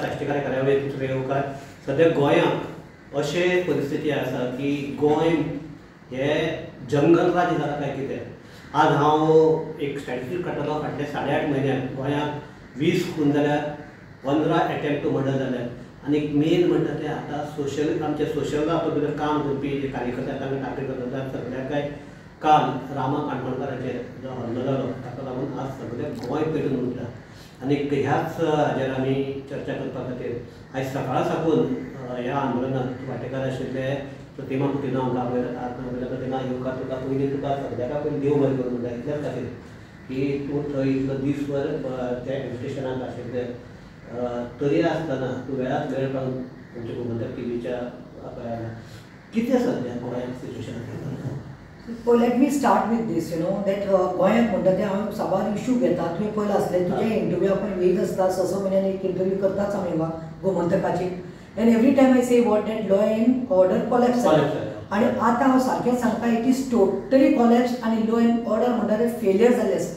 साश्टीकार कार्यावळींत येवकार. सद्या गोंयांत अशे परिस्थिती आसा की गोंय हे जंगल राज्य जाला काय कितें. आज हांव एक स्टॅटिस्टीक काडटलो, फाटल्या 8.5 म्हयन्यांत गोंयांत 20 खून जाल्यार, 15 एटेम्प्ट टू मर्डर जाल्यार. आनी मेन म्हणटा तें आतां सोशल, आमचे सोशल हातूंत भितर काम करपी जे कार्यकर्ते तांकां टार्गेट करता. सगळ्या काय काल रामा काणकोणकाराचेर जो हल्लो जालो ताका लागून आज सगळें गोंय पेटून उरता. आनी ह्याच हाजेर आमी चर्चा करपा खातीर आयज सकाळ साकून ह्या आंदोलनात वांटेकार आशिल्ले प्रतिमा कुतिन्हो आमकां आपयला. प्रतिमा, येवकार तुका. पयलीं तुका सगळ्याक पयलीं देव बरें करूं म्हणटा इतल्याच खातीर की तूं थंय इतलो दीसभर त्या एजुकेशनाक आशिल्ले तरी आसतना तूं वेळात वेळ काडून आमच्या गोमंतक टीव्हीच्या कितें सद्या गोंयांत सिट्युएशन आसा? Let me start with this, you know, that गोंयांत म्हणटा तें हांव साबार इशू घेता. तुवें पयलें आसलें तुज्या इंटरव्यू आपण वयत आसता, 6 म्हयन्यांनी एक इंटरव्यू करताच आमी हांगा गोमंतकाचेर. And every time I say what that law and order collapse जाला. आनी आतां हांव सारकें सांगता, it is totally collapse आनी लॉ एंड ऑर्डर म्हणटा तें फेलियर जाल्लें आसा.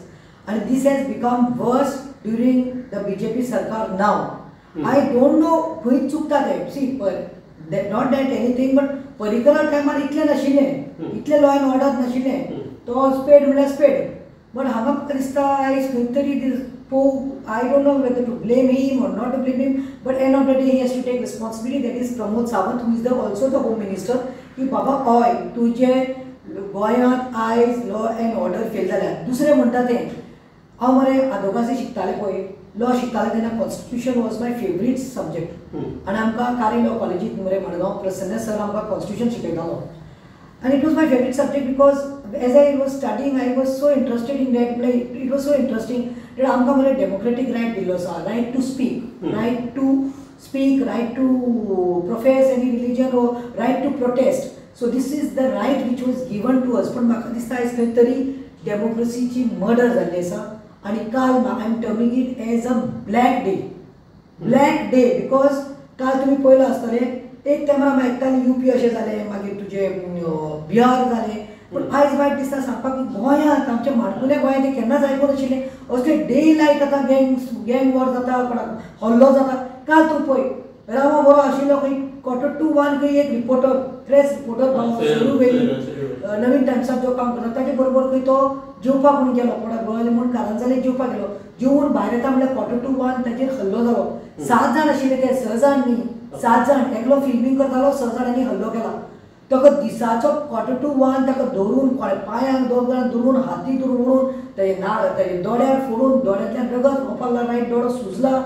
आनी this has become worse during the BJP सरकार नाव. I don't know खंय चुकता तें. See not that anything, but परिकरा टायमार इतलें नाशिल्लें, इतलें लॉ एंड ऑर्डर नाशिल्लें. तो स्पेड म्हणल्यार स्पेड, बट हांगा म्हाका दिसता आयज खंय तरी I don't know whether to blame him or not to blame him, but end of the day he has to take responsibility. That is Pramod Sawant, who is the also the home minister. की बाबा हय, तुजे गोंयांत आयज law and order fail जाल्या. दुसरें म्हणटा तें, हांव मरे आदोगासी शिकतालें पळय, लॉ शिकतालें तेन्ना constitution was my favourite subject. आनी आमकां कारे लॉ कॉलेजींत मरे मडगांव प्रसन्न सर आमकां कॉन्स्टिट्युशन शिकयतालो. आनी it was my favourite subject because as I was studying I was so interested in that. म्हणल्यार it was so interesting that आमकां मरे डेमोक्रेटीक रायट दिल्लो आसा, right to speak, right to speak, right to profess any religion or right to protest. So this is the right which was given to us. पण म्हाका दिसता आयज खंय तरी डेमोक्रेसीची मर्डर जाल्ली आसा. आनी काल I am terming it as a black day, black day, because काल तुमी पळयलां आसतलें, एक टायमार आमी आयकतालीं यूपी अशें जालें, मागीर तुजें बिहार जालें, पूण आयज वायट दिसता सांगपाक की गोंयांत, आमच्या माणकुल्या गोंयांत तें केन्नाच आयकूंक नाशिल्लें असले डे लायट आतां गँग वॉर जाता, कोणाक हल्लो जाता. काल तूं पळय रामा बरो आशिल्लो खंय 12:45 खंय एक रिपोर्टर, प्रेस रिपोर्टर सुरू वेली नवीन टायम्सांत जो काम करता ताचे बरोबर खंय तो जेवपाक म्हूण गेलो, कोणाक गोंयां म्हूण कारंजाले जेवपाक गेलो. जेवून भायर येता म्हणल्यार 12:45 ताचेर हल्लो जालो. 7 जाण आशिल्ले ते, 6 जाण न्ही, 7 जाण. एकलो फिल्मींग करतालो, 6 जाणांनी हल्लो केला. ताका दिसाचो 12:45 ताका धरून पांयांक 2 जाण धरून, हाती धरून ओडून ताजे नाळ ताजे दोळ्यार फोडून दोळ्यांतल्यान रगत व्हांवपाक लागला, रायट दोळो सुजला,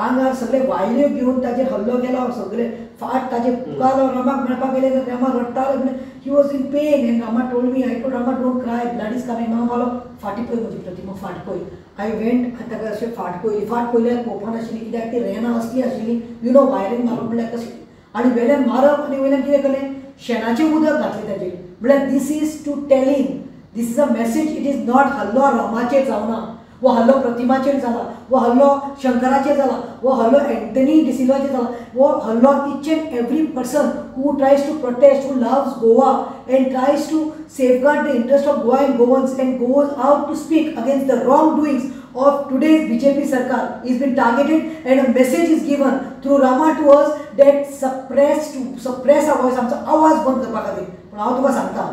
आंगार सगळे वायल्यो घेवन ताचेर हल्लो केला. सगळे फाट ताजे काल रामाक मेळपाक गेले तर रामा रडटालो, he was in pain. And Rama told me, I told Rama don't cry, blood is coming. मामा मालो फाटी पळय म्हजी प्रतिमा, फाट पळय. I went आनी ताका अशें फाट पळयली, फाट पळयल्यार पळोवपा नाशिल्ली कित्याक ती रेना असली आशिल्ली, you know, वायरीन मारप म्हणल्यार कशें. आनी वेल्यान मारप आनी वयल्यान कितें केलें, शेणाचें उदक घातलें ताजेर. म्हणल्यार this is to tell him, this is a message. It is not हल्लो रामाचेर जावना, वो हल्लो प्रतिमाचेर जाला, वो हल्लो शंकराचेर जाला, वो हल्लो एंटनी डिसिल्वाचेर जाला, वो हल्लो each and every person who tries to protest, who loves Goa and tries to safeguard the interest of Goa and Goans and goes out to speak against the wrong doings of today's BJP sarkar is been targeted. And a message is given through Rama to us that suppress to suppress our voice, आमचो आवाज बंद करपा खातीर. पूण हांव तुका सांगता,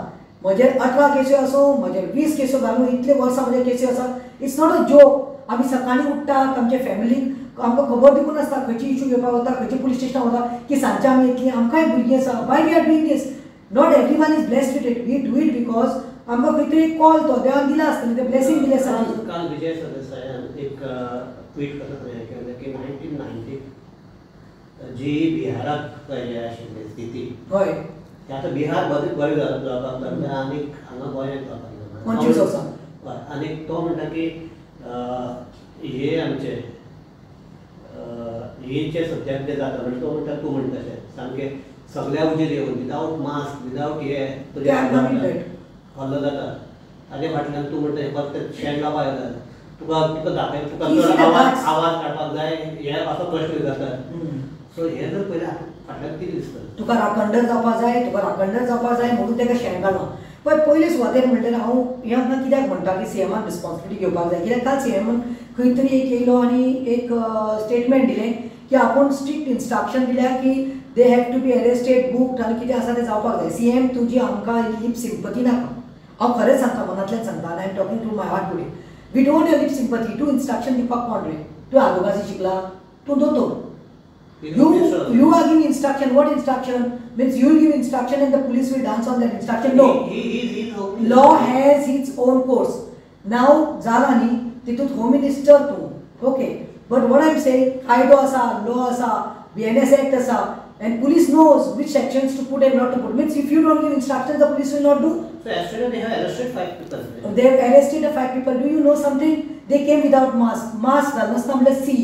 म्हजेर 18 केस्यो आसूं, म्हजेर 20 केस्यो घालूं, इतले वर्सां म्हजेर केस्यो आसा, it's not a joke. आमी सकाळीं उठ्ठात, आमच्या फॅमिलीक आमकां खबर देखून आसता खंयची इशू घेवपाक वता, खंयचे पुलीस स्टेशनाक वता, की सांजचे आमी येतली, आमकांय भुरगीं आसा. Why we are doing this? Not every one is blessed with it. We do it because आमकां खंय तरी कॉल तो देवान दिला आसतलें, तें ब्लेसींग दिलें आसा. काल विजय सरदेसायान एक ट्वीट करतना केलें की 1990 जी बिहाराक हें आशिल्ली स्थिती, हय, आतां बिहार बरें जावपाक लागलें आनी हांगा गोंयांत जावपाक लागलें 25 वर्सां. हय, आनी तो म्हणटा की हे आमचे हे जे सद्याक जें जाता, म्हणजे तो म्हणटा, तूं म्हणटा तशें सामकें सगळ्या उजेर येवन विदावट मास्क, विदावट हे हल्लो जाता. ताजे फाटल्यान तूं म्हणटा फक्त शेण लावपाक जाय, तुका तुका दाखय, तुका चड आवाज काडपाक जाय, हे असो प्रश्न जाता. सो हे जर पयलें फाटल्यान कितें दिसता, तुका राखणदार जावपाक जाय, तुका राखणदार जावपाक जाय म्हणून ताका शेण घालना. पळय पयले सुवातेर म्हणल्यार हांव हें हांगा कित्याक म्हणटा की सीएमान रिस्पॉन्सिबिलिटी घेवपाक जाय, कित्याक काल सीएमान खंय तरी एक येयलो आनी एक स्टेटमेंट दिलें की आपूण स्ट्रिक्ट इन्स्ट्रक्शन दिल्या की they have to be arrested, booked आनी कितें आसा तें जावपाक जाय. सी एम तुजी आमकां लिप सिंपती नाका, हांव खरेंच सांगता, मनांतल्यान सांगता आनी I am talking to my heart today. We don't have lip sympathy. तूं इन्स्ट्रक्शन दिवपाक कोण रे? तूं आदोगासी शिकला, तूं दोतोर. You are giving instruction. What instruction? Means you will give instruction and the police will dance on that instruction. No. Law has its own course. Now, जाला न्ही तितूंत होम मिनिस्टर तूं, okay. But what I am saying, कायदो आसा, law आसा, BNS act आसा, and police knows which sections to put and not to put. Means if you don't give instructions, the police will not do. So yesterday they have arrested 5 people. They have arrested the 5 people. Do you know something? They came without mask. Mask घालनासतना म्हणल्यार C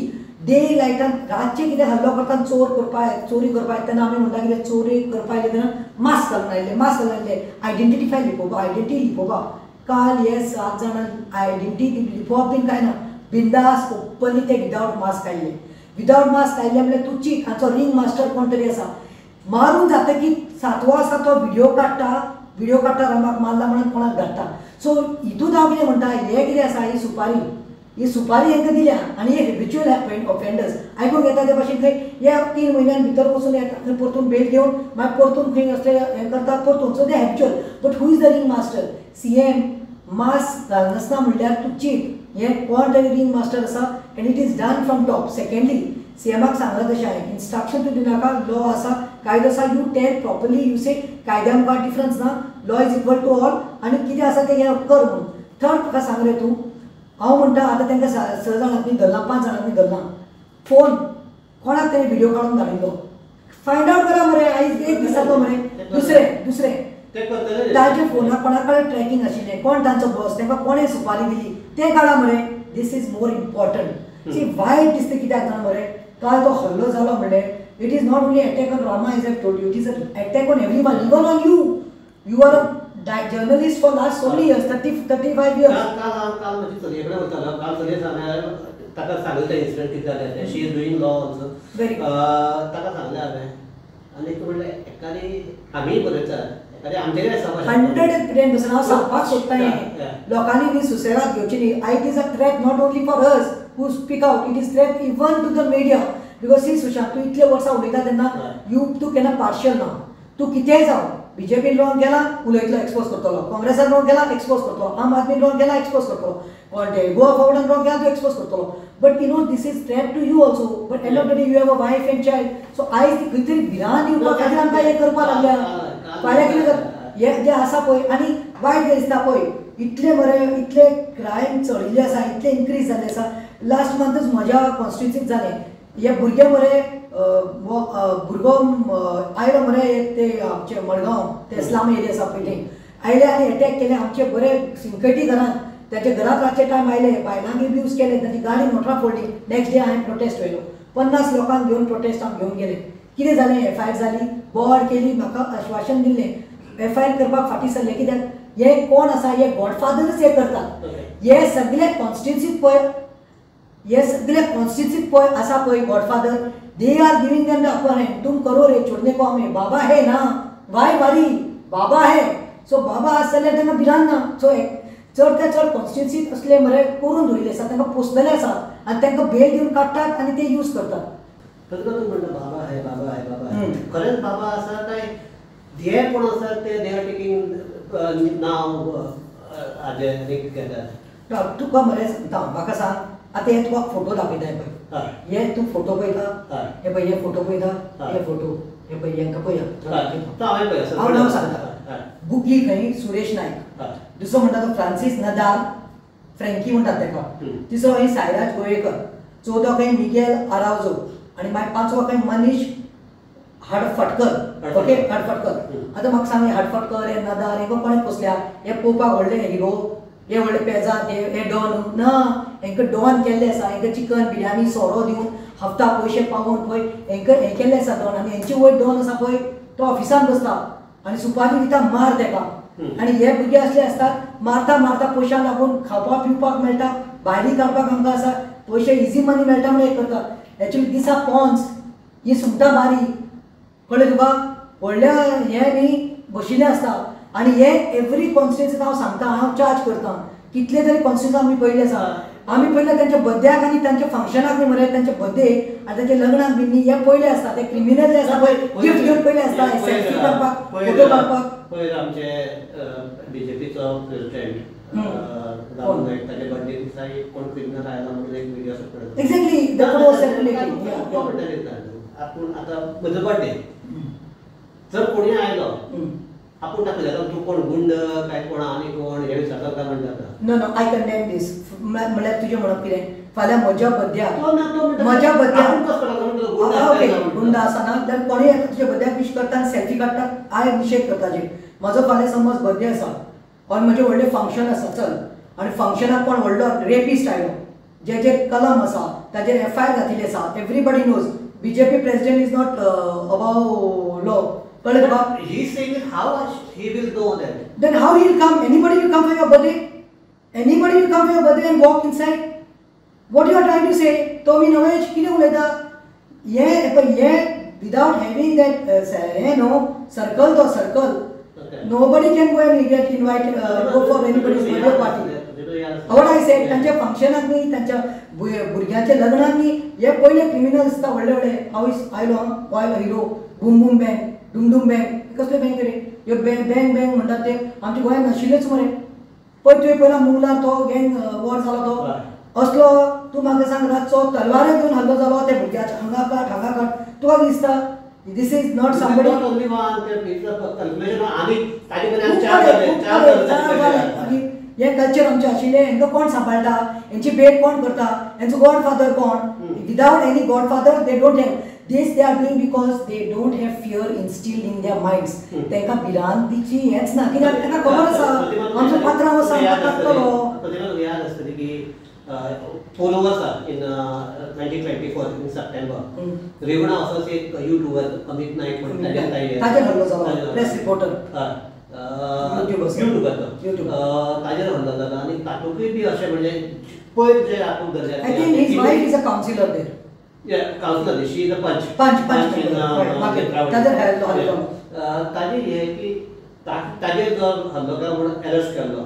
day लायटान रातचे कितें हल्लो करता, चोर करपाक, चोरी करपाक तेन्ना आमी म्हणटा कितें चोरी करपाक आयले तेन्ना मास्क घालून आयले, मास्क घालून आयले, आयडेंटिफाय लिपोवपाक, आयडेंटिटी लिपोवपाक. काल हे 7 जाणां आयडेंटिटी लिपोवप बीन कांय ना, बिंदास ओपनली ते विदावट मास्क आयले. विदावट मास्क आयले म्हणल्यार तूं चीत हाचो रिंग मास्टर कोण तरी आसा, मारून जातकीर 7वो आसा तो व्हिडियो काडटा, व्हिडियो काडटा, रामाक मारला म्हणून कोणाक धाडटा. सो हितून हांव कितें म्हणटा, हें कितें आसा, ही सुपारी, ही सुपारी हांकां दिल्या आनी हे हेबिच्युअल ऑफेंडर्स आयकूंक येता ते भाशेन खंय ह्या 3 म्हयन्यान भितर वचून येता, थंय परतून बेल घेवन मागीर परतून खंय असले हें करतात परतून. So they habitual. But who is the ring master? CM mask घालनासतना म्हणल्यार तूं चीत हें कोण तरी रिंग मास्टर आसा and it is done from top. Secondly, सीएमाक सांगलां तशें हांवें, इन्स्ट्रक्शन तूं दिनाका, लॉ आसा, कायदो आसा, you tell properly, you say कायद्या मुखार डिफरन्स ना, law is equal to all आनी कितें आसा तें हें कर म्हणून. थर्ड म्हाका सांग रे तूं, हांव म्हणटा आतां तांकां 6 जाणांनी धरलां, 5 जाणांनी धरलां, फोन कोणाक तरी व्हिडियो काडून धाडिल्लो, फायंड आवट करा मरे, आयज एक दीस जातो मरे. दुसरें दुसरें ताच्या फोनाक कोणा कडेन ट्रॅकिंग आशिल्लें, कोण तांचो बॉस, तांकां कोणें सुपारी दिली तें काडा मरे. This is more important. See वायट दिसता कित्याक जाणा मरे, काल तो हल्लो जालो म्हणल्यार it is not only attack on Rama, as I told you, it is a attack on everyone, even on you. You are a journalist for last so many years, 35 years. काल हांव काल म्हजी चलये कडेन वतालो, काल चलये सांगल्यार ताका सांगलें तें इन्सिडंट कितें जालें तें. She is doing law also. ताका सांगलें हांवें आनी म्हणलें एकादी आमीय बरयतात, एकादी आमचेरूय आसा. 110% हांव सांगपाक सोदता हें, लोकांनी न्ही सुसेगाद घेवची न्ही. It is a threat not only for us who speak out, it is threat even to the media. Because see Sushant, तूं इतले वर्सां उलयता तेन्ना you तूं केन्ना पार्शियल ना, तूं कितेंय जावं, बीजेपीन रॉंग केला उलयतलो, एक्सपोज करतलो, काँग्रेसान रॉंग केला एक्सपोज करतलो, आम आदमीन रॉंग केला एक्सपोज करतलो, कोण ते गोवा फॉरवर्डान रॉंग केला तूं एक्सपोज करतलो. But you know this is threat to you also. But end of the day you have a wife and child. So आयज ती खंय तरी भिरांत दिवपा खातीर आमकां हें करपाक लागल्या. फाल्यां कितें जाता हें जें आसा पळय, आनी वायट कितें दिसता पळय, इतले बरे इतले क्रायम चडिल्ले आसा, इतले इन्क्रीज जाल्ले आसा. लास्ट मंथच म्हज्या कॉन्स्टिट्युन्सीत जालें, हे भुरगे मरे भुरगो आयलो मरे ते आमचे मडगांव ते इस्लाम एरिया आसा पळय थंय आयले आनी एटॅक केले आमचे बरे सिंकटी घरांत, ताच्या घरांत रातचे टायम आयले, बायलांक एब्यूज केले, ताची गाडी मोटरां फोडली. नेक्स्ट डे हांवें प्रोटेस्ट व्हेलो, 50 लोकांक घेवन प्रोटेस्ट हांव घेवन गेले. कितें जालें, एफआयआर जाली, बोवाळ केली, म्हाका आश्वासन दिल्लें, एफआयआर करपाक फाटीं सरले. कित्याक हे कोण आसा, हे गॉडफादरूच हे करतात. हे सगळे कॉन्स्टिट्युन्सीत पळय, हे सगळे कॉन्स्टिट्युन्सीत पळय आसा पळय godfather, they are giving them the upper hand. तुम करो रे, छोडने को हमें, बाबा है ना, वाय बारी बाबा है. सो बाबा आसा जाल्यार तांकां भिरांत ना. सो चड ते चड कॉन्स्टिट्युन्सीत असले मरे करून दवरिल्ले आसा, तांकां पोसलेले आसा आनी तांकां बेल दिवन काडटात आनी ते यूज करतात. तरी तूं म्हणटा बाबा है, बाबा है, बाबा है, खरेंच बाबा आसा काय हे कोण आसा ते they are taking नांव हाजें आनी घेतात. तुका मरे सांगता, म्हाका सांग आतां हे तुका फोटो दाखयता पळय, हे तूं फोटो पळयता, हे पळय हे फोटो पळयता, हे फोटो हे पळय हेंकां पळया, हांव नांव सांगता. बुकी खंय सुरेश नायक, दुसरो म्हणटा तो फ्रांसीस नदाल, फ्रँकी म्हणटात ताका, तिसरो खंय सायराज गोवेकर, चवथो खंय मिगेल आरावजो आनी मागीर पांचवो खंय मनीश हाडफटकर. ओके, हाडफटकर. आतां म्हाका सांग, हे हाडफटकर, हे नदाल, हेंकां कोणें पोसल्या? हे पळोवपाक व्हडले हिरो, हे व्हडले पेजात, हे डॉन ना, हेंकां डॉन केल्ले आसा. हेंकां चिकन बिर्याणी सोरो दिवन हप्ता पयशे पावोवन पळय हेंकां हें केल्लें आसा डॉन. आनी हेंचे वयर डॉन आसा पळय तो ऑफिसान बसता आनी सुपारी दिता मार तेका. आनी हे भुरगे असले आसतात, मारता मारता पयशांक लागून खावपाक पिवपाक मेळटा, भायरी काडपाक आमकां आसा पयशे, इजी मनी मेळटा म्हणून हें करता. एक्चुली दिसा पॉन्स ही सुंगटां बारी, कळ्ळें तुका, व्हडल्या हें न्ही बशिल्लें आसता. आनी हे एवरी कॉन्स्टिट्युन्सीत हांव सांगता, हांव चार्ज करता, कितले तरी कॉन्स्टिट्युन्सी आमी पळयल्ले आसा. आमी पयले तांच्या बड्ड्याक आनी तांच्या फंक्शनाक बी मरे, तांच्या बड्डे आनी तांच्या लग्नाक बी न्ही, हे पयले आसता. ते क्रिमिनल जे आसता पळय, गिफ्ट घेवन पयले आसता, सेल्फी काडपाक, फोटो काडपाक. पयर आमचे बीजेपीचो प्रेसिडेंट राहुल नाईक ताच्या बर्थडे दिसा एक कोण क्रिमिनल आयला म्हणून एक व्हिडिओ सकयल. Exactly, the photo circulating. आपूण आतां म्हजो बर्थडे जर कोणी आयलो आपूण ताका विचारता तूं कोण गुंड काय कोण आनी कोण हे विचारता काय म्हणटा. No no, I condemn this. म्हणल्यार तुजें म्हणप कितें, फाल्यां म्हज्या बड्ड्याक, म्हज्या बड्ड्याक ओके गुंड आसना जाल्यार कोणूय येता तुज्या बड्ड्याक विश करता आनी सेल्फी काडटा, हांव निशेध करता. जे म्हजो फाल्यां समज बड्डे आसा आनी म्हजें व्हडलें फंक्शन आसा, चल, आनी फंक्शनाक कोण व्हडलो रेपिस्ट आयलो जेचेर कलम आसा, ताजेर एफ I R घातिल्ली आसा, everybody knows BJP president is not above law. कळ्ळें तुका? He saying how he will know that? Then how he will come? Anybody will come for your birthday? Anybody will come for your birthday and walk inside? What you are trying to say? तो मी नवेज कितें उलयता हें पळय, हें विदावट having that हें न्हू circle, तो circle nobody can go and get invite, go for anybody's birthday party. What I said, तांच्या फंक्शनाक न्ही, तांच्या भुरग्यांच्या लग्नाक न्ही, हे पयले क्रिमिनल आसता व्हडले व्हडले. हांव आयलो हो आयलो हिरो, बूम बूम बँग, डुमडुम बँग, कसले बँक रे ह्यो? बँग बँग बँग म्हणटात ते आमच्या गोंयांत नाशिल्लेच मरे. पळय तुवें पयला मुंगलार तो गँग वॉर जालो तो असलो, तूं म्हाका सांग रातचो तलवार घेवन हल्लो जालो त्या भुरग्याच्या, हांगा काड हांगा काड, तुका दिसता this is not somebody. हे कल्चर आमचें आशिल्लें, हेंकां कोण सांबाळटा, हेंची बेट कोण करता, हेंचो गॉडफादर कोण? Without any godfather they don't have this. They are doing because they don't have fear instilled in their minds. तांकां भिरांतीची हेंच ना, कित्याक तांकां खबर आसा आमचो पात्रांव आसा, आमकां काडटलो. याद आसतली की पोलो आसा इन 1924 इन सप्टेंबर रेवणा असोच एक युट्यूबर अमित नाईक म्हणून ताजेर हल्लो जालो, प्रेस रिपोर्टर युट्यूबर, ताजेर हल्लो जालो आनी तातूंतय बी अशें म्हणजे पयर जे आपूण धरले. I think his wife is a councillor there. Yeah, councillor, she is a panch. Panch, panch in ताजेर हल्लो जालो. ताजेर हें की ताजेर जो हल्लो केलो म्हणून अरेस्ट केल्लो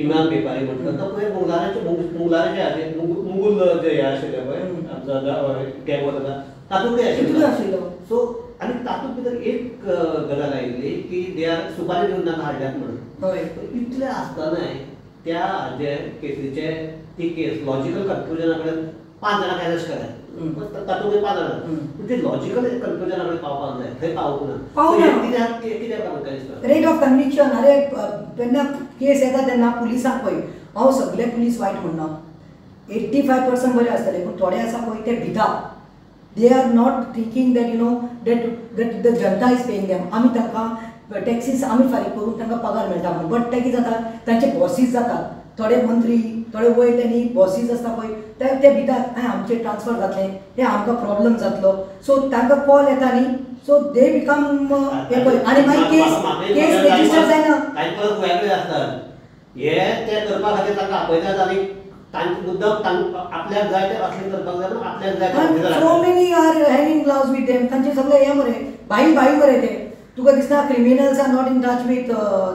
इमान बेपारी म्हणटा तो पळय, मुंगलाराचे मुंगलाराचे आशिल्ले, मुंगूल जे हे आशिल्ले पळय आमचो गँग वता तातूंतय आशिल्लो. सो आनी तातूंत भितर एक गजाल आयिल्ली की they are सुपारी दिवन तांकां हाडल्यात म्हणून. इतलें आसतनाय त्या जे केसीचे ती केस लॉजिकल कन्क्लुजना कडेन 5 जाणांक अरेस्ट केल्यात, तातूंत 5 जाणां, पूण ते लॉजिकल कन्क्लुजना कडेन पावपाक जाय, थंय पावूंक ना. कित्याक कित्याक लागून दिसता रेट ऑफ कन्विक्शन? अरे तेन्ना केस येता तेन्ना पुलिसांक पळय, हांव सगळे पुलीस वायट म्हणना, 85% बरे आसतले, पूण थोडे आसा पळय ते भिता. They are not thinking that you know that that the Janata is paying them. आमी तांकां टॅक्सीस आमी फारीक करून तांकां पगार मेळटा म्हणून. बट ते कितें जाता, तांचे बॉसीस जातात थोडे मंत्री, थोडे वयले न्ही बॉसीस आसता पळय, ते भितात आमचें ट्रान्सफर जातलें, हें आमकां प्रॉब्लम जातलो, सो तांकां कॉल येता न्ही, सो they become हे पळय. आनी मागीर केस केस रेजिस्टर जायना. कांय परत वेगळे आसतात हे ते करपा खातीर तांकां आपयतात आनी मुद्दाम आपल्याक जाय ते असले करपाक जाय, आपल्याक जाय. So many are hanging gloves with them. तांचे सगळे हे मरे भाई भाई मरे ते. तुका दिसना criminals are not in touch with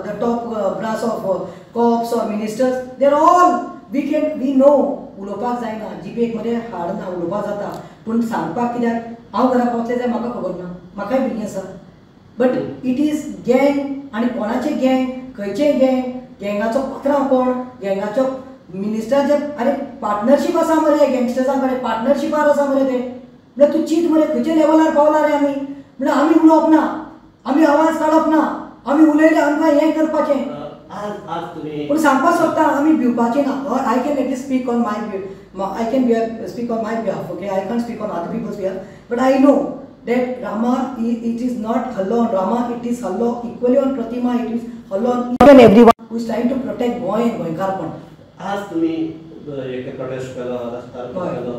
the top brass of cops or ministers. They are all we can we know. उलोवपाक जायना, जिबेक मरे हाड ना, उलोवपाक जाता, पूण सांगपाक कित्याक हांव घरा पावतलें जाल्यार म्हाका खबर ना, म्हाकाय भुरगीं आसा. बट it is गँग, आनी कोणाचें गँग, खंयचें गँग, गँगाचो पात्रांव कोण, गँगाचो मिनिस्टराचे, अरे पार्टनरशीप आसा मरे गँगस्टर्सां कडेन, पार्टनरशिपार आसा मरे ते. म्हणल्यार तूं चीत मरे खंयच्या लेवलार पावला रे आमी. म्हणल्यार आमी उलोवप ना, आमी आवाज काडप ना, आमी उलयले आमकां हें करपाचें. पूण सांगपाक सोदता आमी भिवपाचें ना. I can at least speak on my, I can speak on my behalf, okay, I can't speak on other people's behalf, but I know that Rama, it is not हल्लो on Rama, it is हल्लो equally on Pratima, it is हल्लो on each and everyone who is trying to protect Goa and गोंयकारपण. आज तुमी एक protest केलो, रस्त्यार केलो,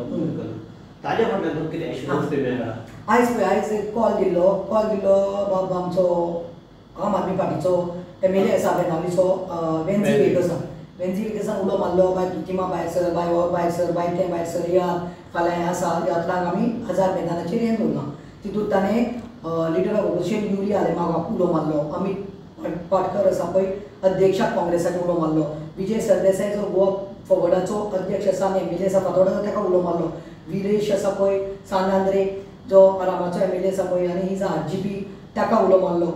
ताजे फाटल्यान कितें एश्युरन्स बी मेळ्ळा? आयज पळय, आयज एक कॉल दिल्लो, कॉल दिल्लो बाब आमचो आम आदमी पार्टीचो एम एल ए आसा बेनावलीचो, वेन्झी वेगसान, वेन्झी वेगसान उलो मारलो, बाय प्रतिमा भायर सर, बाय हो भायर सर, बाय तें भायर सर, या फाल्यां हें आसा, यात्रांक आमी आझाद मैदानाचेर हें दवरलां. तितूंत ताणें लिडर ऑफ ऑपोजिशन युरी आलेमावाक उलो मारलो, अमीत पाटकर आसा पळय अध्यक्षा काँग्रेसाक उलो मारलो, विजय सरदेसाय जो गोवा फॉवर्डाचो अध्यक्ष आसा आनी एम एल ए आसा फातोर्डाचो ताका उलो मारलो. विरेश आसा पळय सान आंद्रे जो रामाचो एम एल ए आसा पळय आनी is R G P ताका उलो मारलो.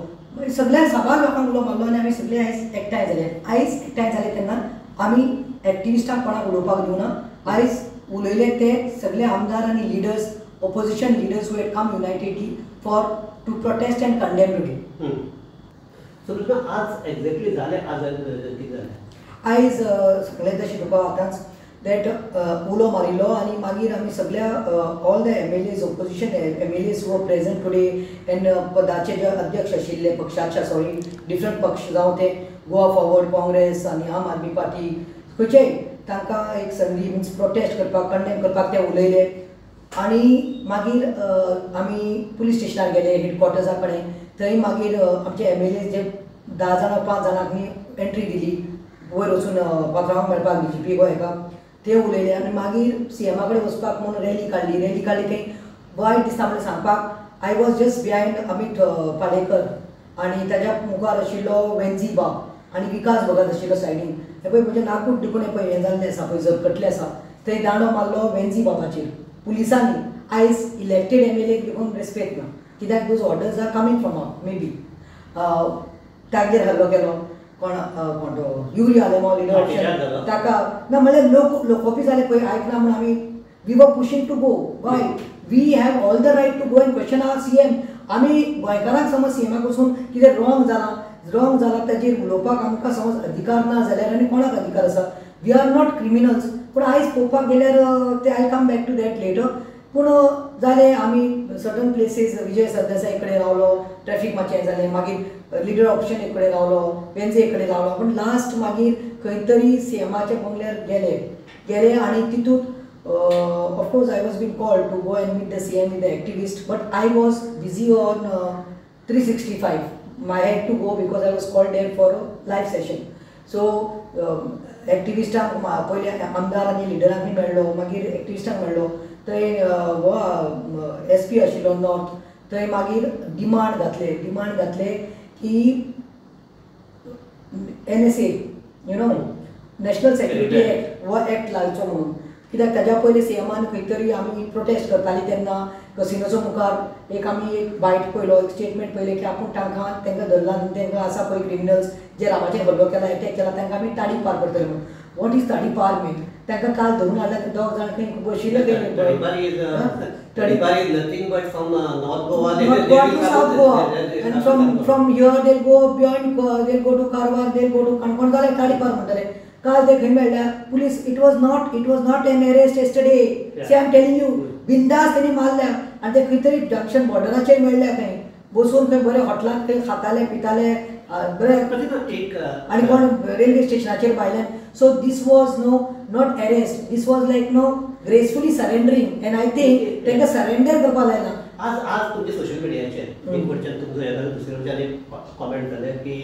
सगळ्या साबार लोकांक उलो मारलो आनी आमी सगळे आयज एकठांय जाले. आयज एकठांय जाले तेन्ना आमी एक्टिविस्टांक कोणाक उलोवपाक दिवना. आयज उलयले ते सगळे आमदार आनी leaders, opposition leaders who had come unitedly for to protest and condemn today. So आज एक्झॅक्टली जालें, आज कितें जालें? आयज सगळें तशें तुका आतांच that उलो मारिल्लो आनी मागीर आमी सगळ्या all the M L As, opposition M L As were present today and पदाचे जे अध्यक्ष आशिल्ले पक्षाचे, सॉरी डिफरंट पक्ष जावं ते गोवा फॉरवर्ड, काँग्रेस आनी आम आदमी पार्टी खंयचेय, तांकां एक संदी मिन्स प्रोटेस्ट करपाक, कंडेम करपाक ते उलयले. आनी मागीर आमी पुलीस स्टेशनार गेले हेडक्वॉर्टर्सा कडेन. थंय मागीर आमचे एम एल ए जे 10 जाणां 5 जाणांक एंट्री दिली वयर वचून पात्रांवाक मेळपाक बी जे पी गोंयका, ते उलयले. आनी मागीर सी एमा कडेन वचपाक म्हणून रॅली काडली. रॅली काडली थंय वायट दिसता म्हणल्यार सांगपाक, I was just behind Amit Palekar आनी ताज्या मुखार आशिल्लो वेन्जी बाब आनी विकास भगत आशिल्लो सायडीन. हें पळय म्हजें नाकूट देखून हें पळय हें जाल्लें आसा पळय झरकटलें आसा. थंय दांडो मारलो वेन्जी बाबाचेर पुलिसांनी. आयज इलेक्टेड एम एल एक देखून रेस्पेक्ट ना, कित्याक those orders are coming from up maybe. तागेर हल्लो केलो कोण कोण तो युरी आलेमाव लिडर ऑप्शन ताका ना म्हणल्यार लोक लोकोपी जाले पळय आयकना म्हूण आमी we were pushing to go. Why we have all the right to go and question our C M. आमी गोंयकारांक समज सी एमाक वचून कितें रॉंग जालां, रॉंग जालां ताजेर उलोवपाक आमकां समज अधिकार ना जाल्यार आनी कोणाक अधिकार आसा? We are not criminals. पूण आयज पळोवपाक गेल्यार ते I come back to that later. पूण जालें आमी सर्टन प्लेसीस विजय सरदेसाय कडेन रावलो, ट्रॅफीक मातशें हें जालें, मागीर लिडर ऑप्शन एक कडेन रावलो, वेन्झे एक कडेन रावलो. पूण लास्ट मागीर खंय तरी सी एमाच्या बंगल्यार गेले गेले आनी तितूंत of course I was been called to go and meet the C M with the activist, but I was busy on 365. I had to go because I was called there for a live session. So एक्टिविस्टांक पयले आमदार आनी लिडरांक मेळ्ळो, मागीर एक्टिविस्टांक मेळ्ळो. थंय हो S P आशिल्लो north, थंय मागीर डिमांड घातले, डिमांड घातले की N S A you know national security act हो एक्ट लावचो म्हणून. कित्याक ताज्या पयलीं सी एमान खंय तरी आमी प्रोटेस्ट करताली तेन्ना कसिनोचो मुखार एक आमी एक बायट पळयलो, एक स्टेटमेंट पळयलें की आपूण तांकां तांकां धरला आनी तांकां आसा पळय क्रिमिनल्स जे रामाचेर हल्लो केला, एटॅक केला, तांकां आमी ताडी पार करतले म्हणून. What is ताडी पार मीन? तांकां काल धरून हाडल्या ते दोग जाण खंय बशिल्ले Tadipar is nothing but from North Goa, North Goa to South Goa, and from here they'll go beyond, they'll go to Karwar, they'll go to Canacona, जाल्यार ताडीपार म्हणटाले. काल ते खंय मेळ्ळ्या police. It was not an arrest yesterday. See I am telling you, बिंदास तेणी मारल्या आनी ते खंय तरी जंक्शन बॉर्डराचेर मेळ्ळ्या, खंय बसून खंय बरे हॉटेलांत खंय खाताले पिताले बरे, आनी कोण रेल्वे स्टेशनाचेर भायल्यान. So this was no not arrest, this was like no gracefully surrendering. And I think तांकां सरेंडर करपाक लायना. आज आज तुमच्या सोशल मिडियाचेर एक कडच्यान तुमचो हें जालें, दुसरे कडच्यान एक कॉमेंट जालें की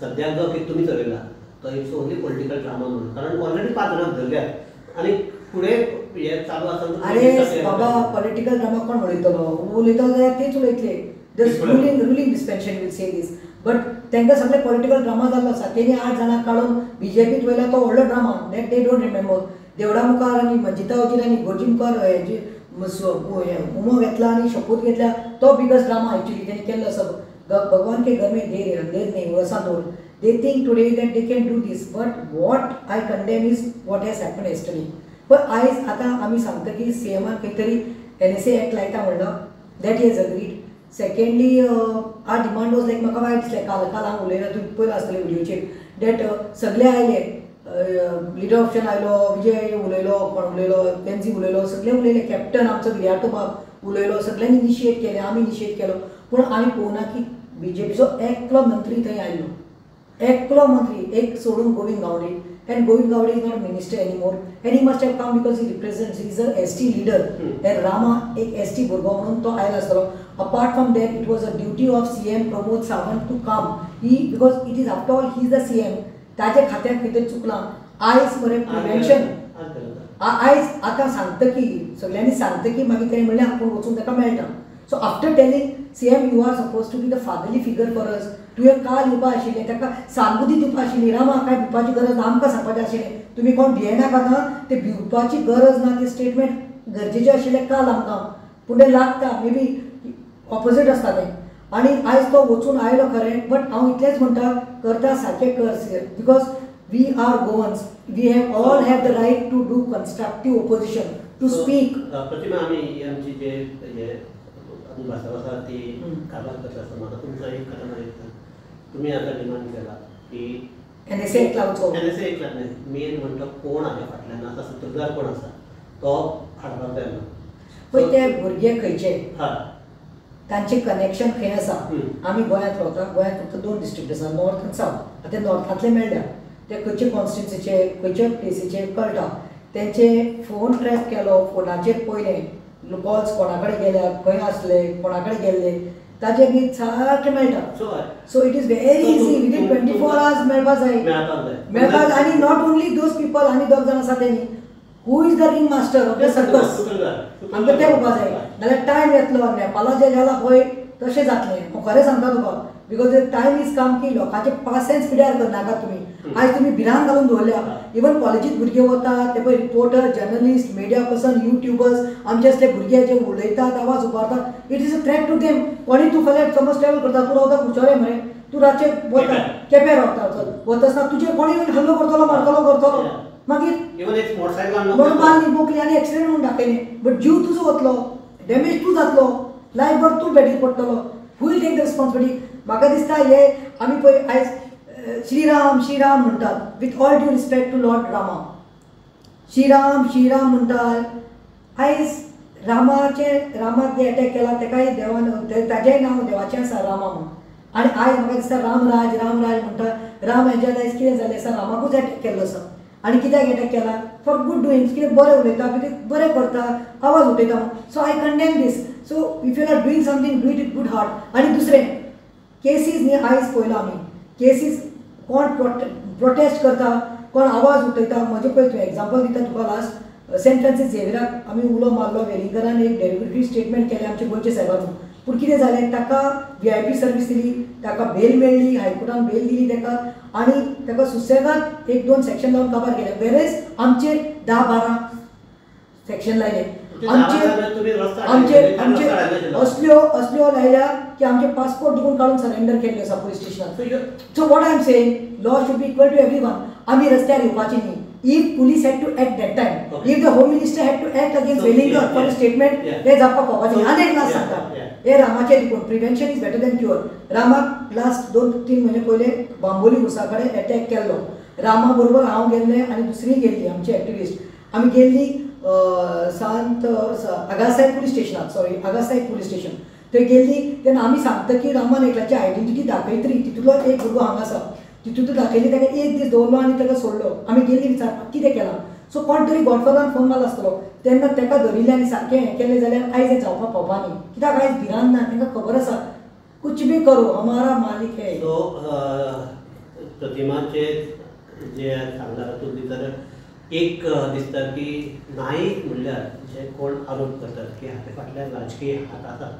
सद्याक जो कितें तुमी चलयला तो it's only political drama म्हणून, कारण ऑलरेडी 5 जाणांक धरल्यात आनी फुडें हें चालू आसा. अरे बाबा, पॉलिटिकल ड्रामा कोण उलयतलो? उलयतलो जाल्यार तेच उलयतले. The ruling dispensation will say this, but तांकां सगळे पॉलिटिकल ड्रामा जाल्लो आसा. तेणी 8 जाणांक काडून बीजेपीत वयला तो व्हडलो drama that they don't remember. Devda मुखार आनी मंजिता वजीर आनी गोजी मुखार हेजी उमो घेतला आनी शपूत घेतल्या, तो बिगस्ट ड्रामा एक्चुअली तेणी केल्लो आसा. भगवान के घर में देर अंधेर नहीं वसा दोर. They think today that they can do this, but what I condemn is what has happened yesterday. पण आयज आतां आमी सांगता की सी एमान खंय तरी एन एस ए एक्ट लायता म्हणलो, that he has agreed. Secondly, our demand was like म्हाका वायट दिसलें काल काल हांव उलयलां, तुमी पळयलां आसतलें व्हिडियोचेर, that सगळे आयले, लिडर ऑप्शन आयलो, विजय उलयलो, कोण उलयलो, पेन्सी उलयलो, सगळे उलयले, कॅप्टन आमचो विरियातो बाब उलयलो, सगळ्यांनी इनिशिएट केलें, आमी इनिशिएट केलो. पूण आमी पळोवना की बीजेपीचो एकलो मंत्री थंय आयलो, एकलो मंत्री एक सोडून Govind Gawde. And Govind Gawde is not minister anymore, and he must have come because he represents, he is a S T leader. And Rama एक एस टी भुरगो म्हणून तो आयला आसतलो. Apart from that, it was a duty of C M Pramod Sawant to come, he because it is after all he is the C M. ताजे खात्याक खंय तरी चुकलां. आयज मरे प्रिवेन्शन आयज आतां सांगता की सगळ्यांनी सांगता की मागीर तेणें म्हणलें आपूण वचून ताका मेळटा. So after telling CM, you are suppose to be the fatherly figure for us, तुवें काल येवपा आशिल्लें, ताका सहानुभूती दिवपा आशिल्ली, रामा काय भिवपाची गरज ना, आमकां सांगपाचें आशिल्लें तुमी कोण भियेनाका ना, ते भिवपाची गरज ना, ते स्टेटमेंट गरजेचें आशिल्लें काल आमकां, पूण तें लागता मे बी ऑपोजीट आसता तें. आनी आयज तो वचून आयलो खरें, बट हांव इतलेंच म्हणटा, करता सारकें कर, because we are Goans, we have all have the right to do constructive opposition, to speak. Pratima, आमी आमची जे हे भाशा आसा ती काबार करता आसतना म्हाका तुमचो एक कळना, तुमी आतां डिमांड केला की एनएसए एक लावचो, एनएसए एक न्हय, मेन म्हणटा कोण हाज्या फाटल्यान आसा, सुत्रधार कोण आसा तो हाडपाक जाय. पळय ते भुरगे खंयचे, तांचें कनेक्शन खंय आसा. आमी गोंयांत रावता, गोंयांत फक्त 2 डिस्ट्रिक्ट आसा, नॉर्थ आनी सावथ. आतां नॉर्थांतले मेळ्ळ्या ते खंयचे कॉन्स्टिट्युन्सीचे खंयचे प्लेसीचे कळटा, तेंचे फोन ट्रॅक केलो, फोनाचेर पळयलें कॉल्स कोणा कडेन गेल्या, खंय आसले, कोणा कडेन गेल्ले, ताचे बी सारकें मेळटा. So it is very easy, within 24 hours मेळपा जाय, मेळपा. आनी not only those people, आनी दोग जाण आसा तेणी, who is the ring master of the circus, आमकां तें पळोवपा जाय. नाल्यार टायम येतलो, नेपाला जें जालां पळय तशें जातलें, हांव खरें सांगता तुका, because time is come की लोकांचे पासेंस पिड्यार करनाकात तुमी. आयज तुमी भिरांत घालून दवरल्या, इवन कॉलेजीत भुरगे वतात ते पळय reporter, journalist, media person, YouTubers, आमचे असले भुरगे जे उलयतात, आवाज उबारतात, it is a threat to them. कोणी तूं फाल्यां समज ट्रॅवल करता, तूं रावता कुडचोरे मरे, तूं रातचें वता केप्यां रावता, चल वता तुजेर कोणी येवन हल्लो करतलो, मारतलो करतलो, मागीर म्हणून मारली मोकली आनी एक्सिडेंट म्हणून दाखयलें, बट जीव तुजो वतलो, डॅमेज तूं जातलो, लायफभर तूं बेडीर पडटलो. Who will take the responsibility? म्हाका दिसता हे आमी पळय आयज श्रीराम श्रीराम म्हणटात, with all due respect to Lord Rama, Shriram Shriram म्हणटात. आयज रामाचे, रामाक जे एटॅक केला तेकाय देवान, ताजेंय नांव देवाचें आसा रामा म्हणून. आनी आयज म्हाका दिसता रामराज रामराज म्हणटा, राम हेज्यान आयज कितें जालें आसा, रामाकूच एटॅक केल्लो आसा. आनी कित्याक एटॅक केला? फॉर गूड डुइंग्स, कितें बरें उलयता, कितें बरें करता, आवाज उठयता म्हणून. So I condemn this. So if you are doing something, do it with good heart. आनी दुसरें केसीस न्ही, आयज पळयला आमी केसीस, कोण प्रोटेस्ट करता, कोण आवाज उठयता. म्हजें पळय तूं एग्जाम्पल दिता तुका, लास्ट सेंट फ्रांसीस झेवियराक आमी उलो मारलो, वेलिंगकरान एक डेलिबरेटरी स्टेटमेंट केलें आमच्या गोंयच्या साहेबान, पूण कितें जालें, ताका VIP service दिली, ताका बेल मेळ्ळी, हायकोर्टान बेल दिली ताका, आनी ताका सुसेगाद 1-2 सेक्शन लावन काबार केलें. वेरेज आमचेर 10-12 सेक्शन लायले, आमचेर आमचेर आमचेर असल्यो असल्यो लायल्या की आमचे पासपोर्ट देखून काडून सरेंडर केल्ले आसा पुलीस स्टेशनार. So what I am saying, law should be equal to every one. आमी रस्त्यार येवपाची न्ही. If police had to act that time, if the home minister had to act against Welingkar for a statement, हे जावपाक पावपाचें. आनी एक last सांगता, हे रामाचें देखून, prevention is better than cure. रामाक लास्ट 2-3 म्हयने पयले बांबोली उर्सा कडेन एटॅक केल्लो, रामा बरोबर हांव गेल्लें आनी दुसरी गेल्ली आमची एक्टिविस्ट, आमी गेल्ली सांत आगासाहेब पुलीस स्टेशनात, सॉरी आगासाहेब पुलीस स्टेशन थंय गेल्ली. तेन्ना आमी सांगता की रामान एकल्याची आयडेंटिटी दाखयतली, तितूंतलो एक भुरगो हांगा आसा, तितूंत दाखयली, ताका एक दीस दवरलो आनी ताका सोडलो. आमी गेल्ली विचारपाक कितें केलां, सो कोण तरी गॉडफादरान फोन मारलो आसतलो, तेन्ना ताका धरिल्लें आनी सारकें हें केलें जाल्यार आयज हें जावपाक पावपा न्ही. कित्याक आयज भिरांत ना, तांकां खबर आसा कुछ भी करो हमारा मालिक है. सो प्रतिमाचे जे सांगला तातूंत भितर एक दिसता की नाईक म्हणल्यार जे कोण आरोप करतात की हाचे फाटल्यान राजकीय हात आसात,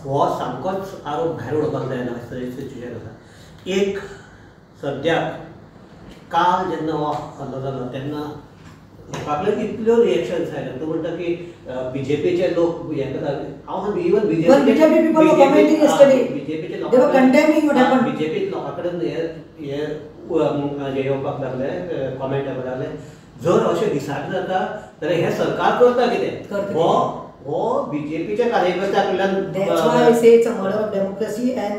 हो सामकोच आरोप भायर उडोवपाक जायना असो सिच्युएशन आसा. एक सद्याक काल जेन्ना हो हल्लो जालो तेन्ना लोकां कडेन इतल्यो रिएक्शन्स आयल्या, तूं म्हणटा की बीजेपीचे लोक हें करतात, हांव इवन बीजेपीचे बीजेपी लोकां कडेन हे हे येवपाक लागले, कॉमेंट येवपाक लागले, जर अशें दिसाक जाता जाल्यार हें सरकार करता कितें, हो हो बीजेपीच्या कार्यकर्त्या कडल्यान. That's why I say it's a murder of democracy and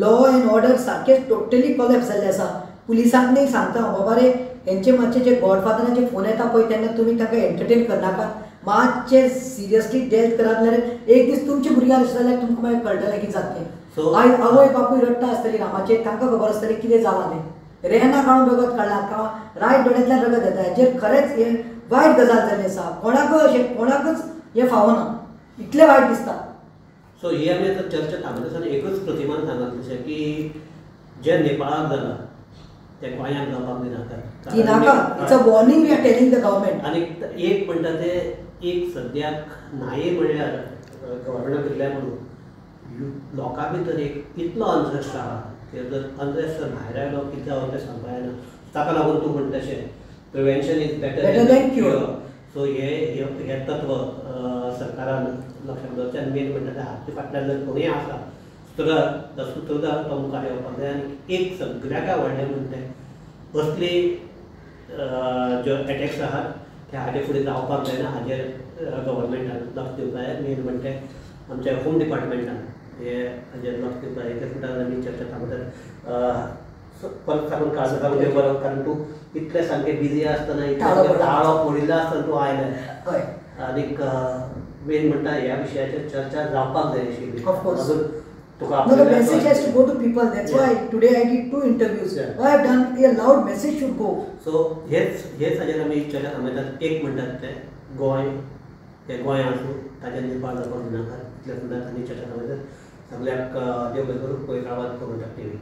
law and order सारकें टोटली कोलॅप्स जाल्लें आसा. पुलिसांक सांगता हांव, बाबा रे हेंचे मातशे जे गॉडफादरांचे फोन येता पळय तेन्ना तुमी तांकां एंटरटेन करनाकात, मातशें सिरियसली डेल करात, जाल्यार एक दीस तुमच्या भुरग्यांक अशें जाल्यार तुमकां मागीर कळटलें कितें जातलें. आयज आवय बापूय रडटा आसतली रामाचेर, तांकां खबर आसतलें कितें जालां तें. रेना काडून रगत काडलां, रायट डोळ्यांतल्यान रगत येता, हेचेर खरेंच हें वायट गजाल जाल्ली आसा. कोणाकूय अशें कोणाकूच हें फावना, इतलें वायट दिसता. सो ही आमी आतां चर्चा थांबयता आसतना एकूच प्रतिमान सांगत तशें की जें नेपाळाक जालां तें गोंयांत जावपाक दिनाका, दिनाका. It's a warning we are telling the government. आनी एक म्हणटा तें एक सद्याक नाय म्हणल्यार गव्हर्मेंटान दिल्ले म्हणून लोकां भितर एक इतलो अनरेस्ट आहा की जर अनरेस्ट जर भायर आयलो कितें जावं तें सांगपा येना. ताका लागून तूं म्हणटा तशें prevention is better than cure. So हे हे तत्व सरकारान लक्षांत दवरचें आनी मेन म्हणटा तें हाचे फाटल्यान जर कोणूय आसा सुत्रधार, सुत्रधार तो मुखार येवपाक जाय. आनी एक सगळ्याक व्हडलें म्हणटा तें असली ज्यो एटॅक्स आहात ते हाजे फुडें जावपाक जायना, हाजेर गव्हर्मेंटान लक्ष दिवपाक जाय. मेन म्हणटा तें आमच्या होम डिपार्टमेंटान हे हाजेर लक्ष दिवपाक जाय. इतले सुद्दां आमी चर्चा थांबयतात. परत साकून काळजा साकून देव बरो, कारण तूं इतलें सामकें बिजी आसतना, इतलें ताळो पडिल्लो आसतना तूं आयलें. आनीक मेन म्हणटा ह्या विशयाचेर चर्चा जावपाक जाय आशिल्ली. अजून तुका No, the message has to go to people. That's why today I did 2 interviews. Why I've done a loud message should go. So हेच हाजेर आमी चर्चा थांबयतात. एक म्हणटात तें गोंय, तें गोंय आसूं ताचेर निर्माण जावपाक दिनाका, इतलें सुद्दां आमी चर्चा थांबयतात. सगळ्याक देव बरें करूं. पळयत रावात गोमंतक टीव्ही.